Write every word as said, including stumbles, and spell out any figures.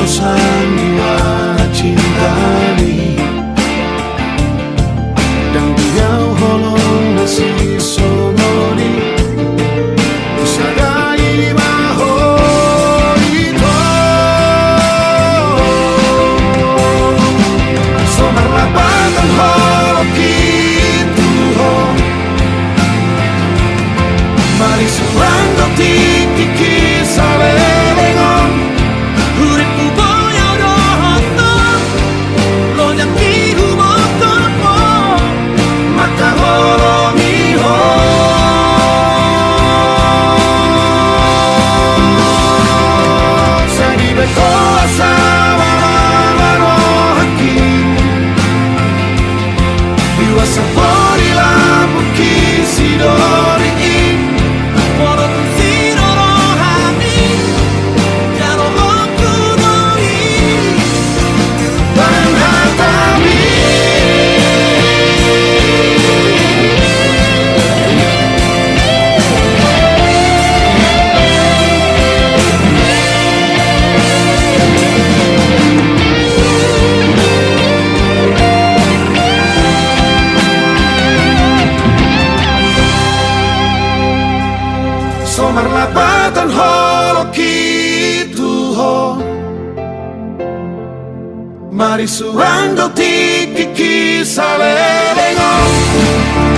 Sandiwara cinta ni, dang di au holong na sisongon i. Husadari ma ho ito. So marlapatan holongki tu ho. Marisuang do tingkingki saleleng on. Hurippu boi au dohot ho. Lojangki huboto ho. Mangkaholongi ho. Sai dibahen ho asa maramarangki. Di huasapori lambungki sidoli i. Molo tung sidoli hami, jalo ho tu doli. Bahen hatami. So marlapatan holongki tu ho. Marisuang do tingkingki saleleng on.